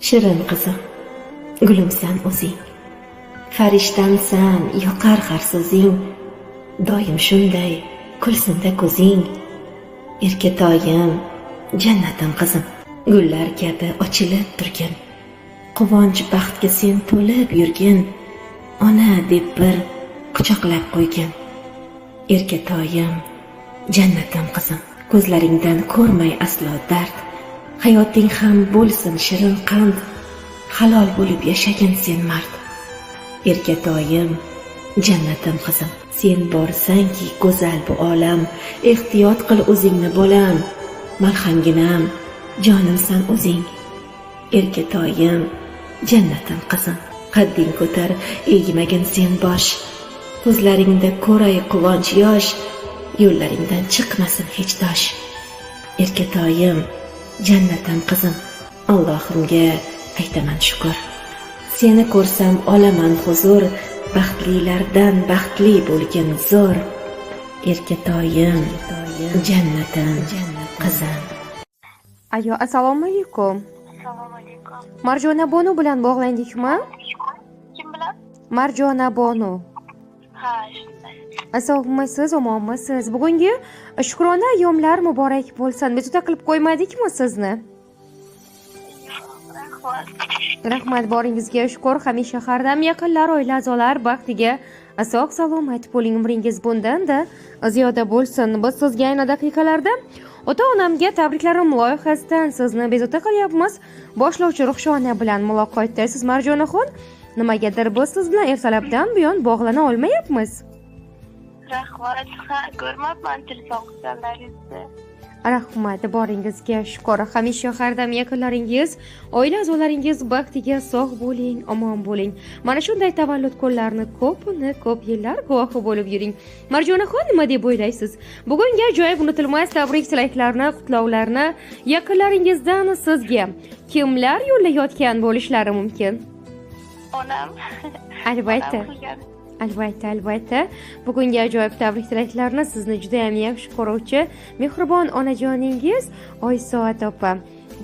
Shirin qizim, gulimsan o'zing. Farishtamsan, yoqar har so'zing. Doim shunday kulsinda ko'zing. Erkatoyim, jannatim qizim. Gullar kabi ochilib turgin. Quvonch baxtga sen to'lib yurgin. Ona deb bir quchoqlab qo'ygin. Erkatoyim, jannatim qizim. Ko'zlaringdan ko'rmay aslo dard. Hayoting ham bo'lsin shirin qand. Halol bo'lib yashagin sen mard. Erkatoyim, jannatim qizim. Sen borsangki go'zal bu olam. Ehtiyot qil o'zingni bolam. Malhamginam, jonimsan o'zing. Erkatoyim, jannatim qizim. Qadding ko'tar, egmagin sen bosh. Ko'zlaringda ko'ray quvonch yosh. Yo'llaringdan chiqmasin hech tosh. Erkatoyim, jannatim qizim. Allohimga aytaman shukr. Seni ko'rsam olaman huzur, baxtlilardan baxtli bo'lgin zo'r. Erkatoyim, jannatim qizim. Alo, assalomu alaykum. Assalomu alaykum. Marjona Bonu bilan bog'landikmi? Kim bilan? Marjona Bonu. Ha, shunday. Sog'misiz, omonmisiz? Bugungi shukrona ayyomlar muborak bo'lsin. Bezovta qilib qo'ymadikmi sizni? Yo'q, rahmat. Rahmat, boringizga shukur. Hamisha hardam yaqinlar, oila a'zolar baxtiga sog' salomat bo'ling. Umringiz bundan-da ziyoda bo'lsin. Biz sizga ayni daqiqalarda ota onamga tabriklarim loyihasidan sizni bezovta qilyapmiz. Boshlovchi Ruxshona bilan muloqotda siz, Marjonaxon. Nimagadir biz siz bilan ertalabdan buyon bog'lana olmayapmiz. Rahmat. Ha, ko'rmabman telefon qilganlaringizni. Rahmat, boringizga shukur. Hamisha hardam yaqinlaringiz, oila a'zolaringiz baxtiga sog' bo'ling, omon bo'ling. Mana shunday tavallud kunlarini ko'pini ko'p yillar guvohi bo'lib yuring. Marjonaxon, nima deb o'ylaysiz? Bugungi ajoyib unutilmas tabrik tilaklarni, qutlovlarni yaqinlaringizdan sizga kimlar yo'llayotgan bo'lishlari mumkin? Onam. Albatta. Onam qilgan. Albatta, albatta. Bugungi ajoyib tabrik tilaklarni sizni judayam yaxshi ko'ruvchi mehribon onajoningiz Oysoat opa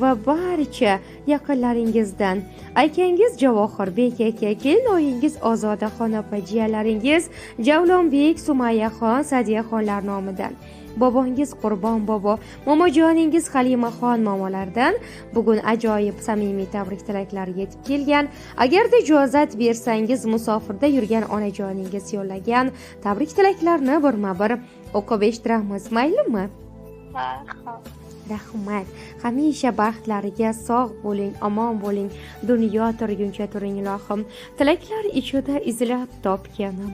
va barcha yaqinlaringizdan akangiz Javohirbek aka, kelinoyingiz Ozodaxon opa, jiyanlaringiz Javlonbek, Sumayyaxon, Sadiyaxonlar nomidan, bobongiz Qurbon bobo, momojoningiz Halimaxon momolardan bugun ajoyib samimiy tabrik tilaklar yetib kelgan. Agarda ijozat bersangiz, musofirda yurgan onajoningiz yo'llagan tabrik tilaklarni birma-bir o'qib eshittiramiz, maylimi? Ha, xo'p. Rahmat. Hamisha baxtlariga sog' bo'ling, omon bo'ling. Dunyo turguncha turing, ilohim. Tilaklar ichida izlab topganim.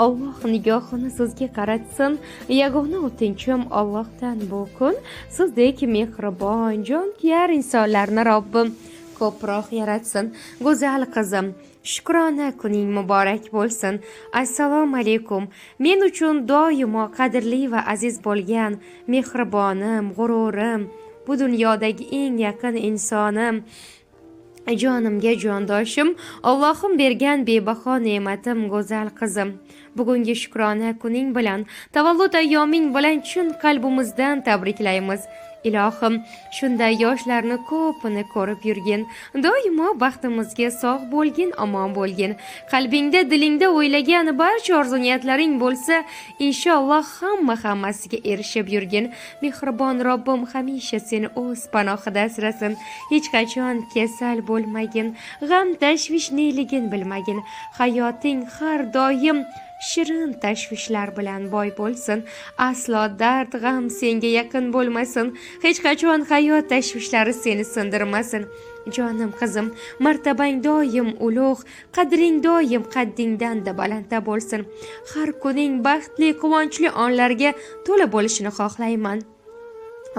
Alloh nigohini sizga qaratsin. Yagona o'tinchim Allohdan bu kun sizdek mehribon, jonkuyar insonlarni Robbim ko'proq yaratsin. Go'zal qizim, shukrona kuning muborak bo'lsin. Assalomu alaykum. Men uchun doimo qadrli va aziz bo'lgan mehribonim, g'ururim, bu dunyodagi eng yaqin insonim, jonimga jondoshim, Allohim bergan bebaho ne'matim, go'zal qizim. Bugungi shukrona kuning bilan, tavallud ayyoming bilan chin qalbimizdan tabriklaymiz. Ilohim, shunday yoshlarni ko'pini ko'rib yurgin. Doimo baxtimizga sog' bo'lgin, omon bo'lgin. Qalbingda, dilingda o'ylagan barcha orzu niyatlaring bo'lsa, inshaalloh hamma hammasiga erishib yurgin. Mehribon Robbim hamisha seni o'z panohida asrasin. Hech qachon kasal bo'lmagin, g'am tashvish neligin bilmagin. Hayoting har doim shirin tashvishlar bilan boy bo'lsin. Aslo dard, g'am senga yaqin bo'lmasin. Hech qachon hayot tashvishlari seni sindirmasin. Jonim qizim, martabang doim ulug', qadring doim qaddingdan-da balandda bo'lsin. Har kuning baxtli, quvonchli onlarga to'la bo'lishini xohlayman.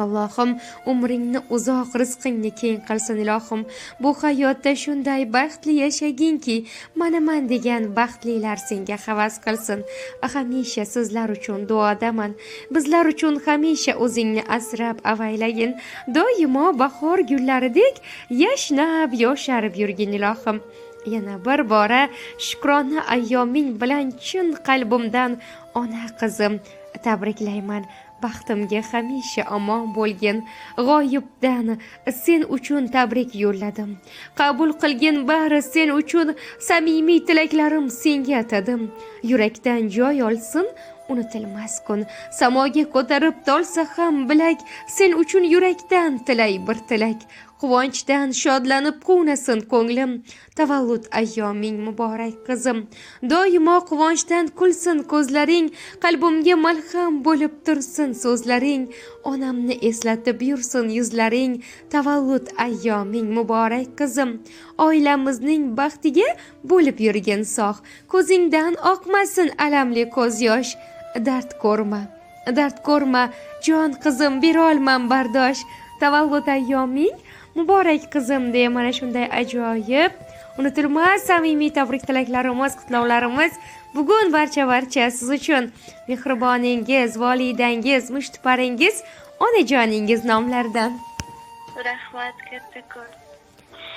Allohim umringni uzoq, rizqingni keng qilsin, ilohim. Bu hayotda shunday baxtli yashaginki, mana-man degan baxtlilar senga havas qilsin. Hamisha sizlar uchun duodaman. Bizlar uchun hamisha o'zingni asrab avaylagin. Doimo bahor gullaridek yashnab, yosharib yurgin, ilohim. Yana bir bora shukrona ayyoming bilan chin qalbimdan ona qizim tabriklayman. Baxtimga hamisha omon bo'lgin. G'oyibdan sen uchun tabrik yo'lladim. Qabul qilgin bari sen uchun samimiy tilaklarim senga atadim. Yurakdan joy olsin unutilmas kun. Samoga ko'tarib tolsa ham bilak, sen uchun yurakdan tilay bir tilak. Quvonchdan shodlanib quvnasin ko'nglim. Tavallud ayyoming muborak qizim. Doimo quvonchdan kulsin ko'zlaring, qalbimga malham bo'lib tursin so'zlaring. Onamni eslatib yursin yuzlaring. Tavallud ayyoming muborak qizim. Oilamizning baxtiga bo'lib yurgin sog'. Ko'zingdan oqmasin alamli ko'z yosh. Dard ko'rma, dard ko'rma jon qizim, berolmam bardosh. Tavallud ayyoming muborak qizim deya mana shunday ajoyib, unutilmas samimiy tabrik tilaklarimiz, qutlovlarimiz bugun barcha siz uchun mehriboningiz, volidangiz, mushtparingiz, onajoningiz nomlaridan. Rahmat kattakon.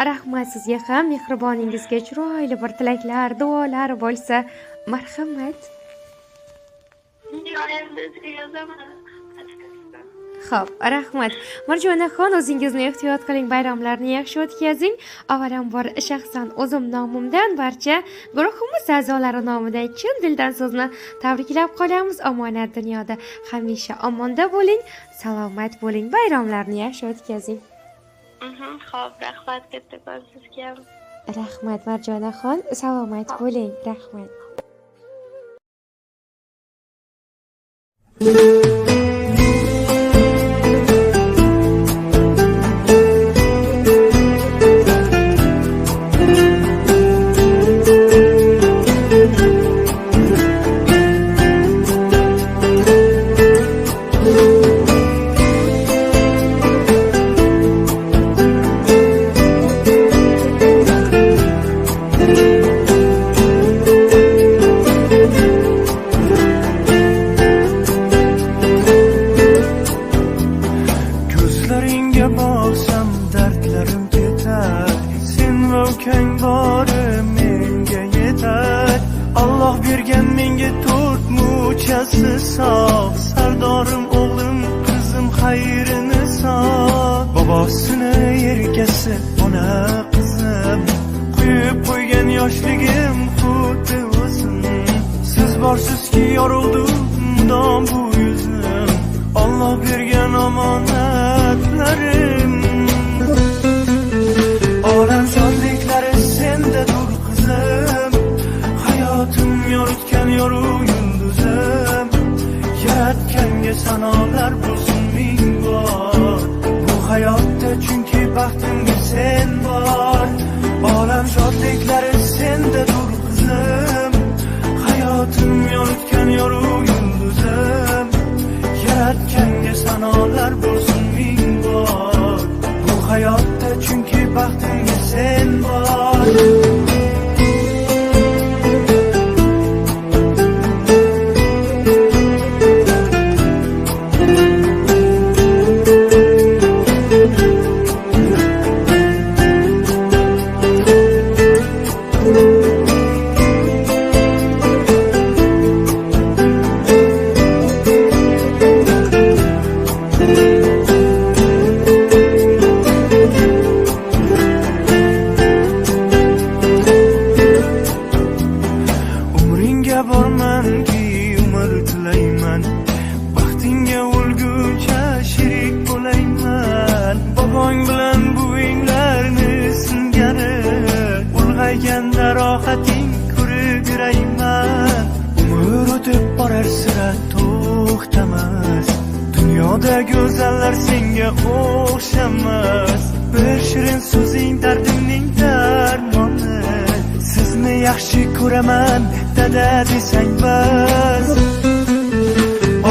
Rahmat sizga ham, mehriboningizga chiroyli bir tilaklar, duolar bo'lsa, marhamat. Endi yozaman. Xo'p, rahmat. Marjonaxon, o'zingizni ehtiyot qiling, bayramlarni yaxshi o'tkazing. Avvalambor shaxsan o'zim nomimdan barcha guruhimiz a'zolari nomidan chin dildan sizni tabriklab qolamiz. Omonat dunyoda hamisha omonda bo'ling, salomat bo'ling, bayramlarni yaxshi o'tkazing. Xo'p, rahmat kattakon sizga ham. Rahmat Marjonaxon, salomat bo'ling, rahmat. Ko'zlaringga boqsam dardlarim ketar, sen va ukang bori menga yetar. Alloh bergan menga to'rt muchasi sog', sardorim o'g'lim qizim xayrini sog'. Bobosini erkasi ona qizim, quyib qo'ygan yoshligim xuddi o'zim. Siz borsizki yorug'di mudom bu yuzim, Alloh bergan omonatlarim. Olam shodliklari sendadur qizim, hayotim yoritgan yorug' yulduzim. Yaratganga sanolar bo'lsin ming bor, bu hayotda chunki baxtimga sen bor. Olam shodliklari sendadur qizim, hayotim yoritgan yorug' yulduzim. Yaratganga sanolar bo'lsin ming bor, bu hayotda chunki baxtimga sen bor. Umringga bormanki umr tilayman, baxtingga o'lguncha sherik bo'layman. Bobong bilan buvinglarni singari ulg'ayganda rohating ko'rib yurayman. Umr o'tib borar sira to'xtamas, dunyoda go'zallar senga o'xshamas. Bir shirin so'zing dardimning darmoni, sizni yaxshi ko'raman dada desang bas.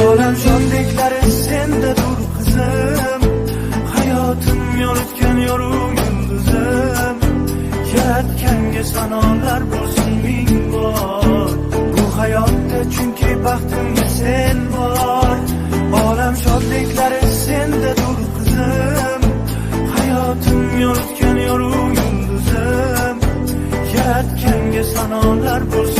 Olam shodliklari sendadur qizim, hayotim yoritgan yorug' yulduzim. Yaratganga sanolar bo'lsin ming bor, bu hayotda chunki baxtimga sen bor. Olam shodliklari sendadur qizim, hayotim yoritgan yorug' yulduzim. Yaratganga sanolar bo'lsin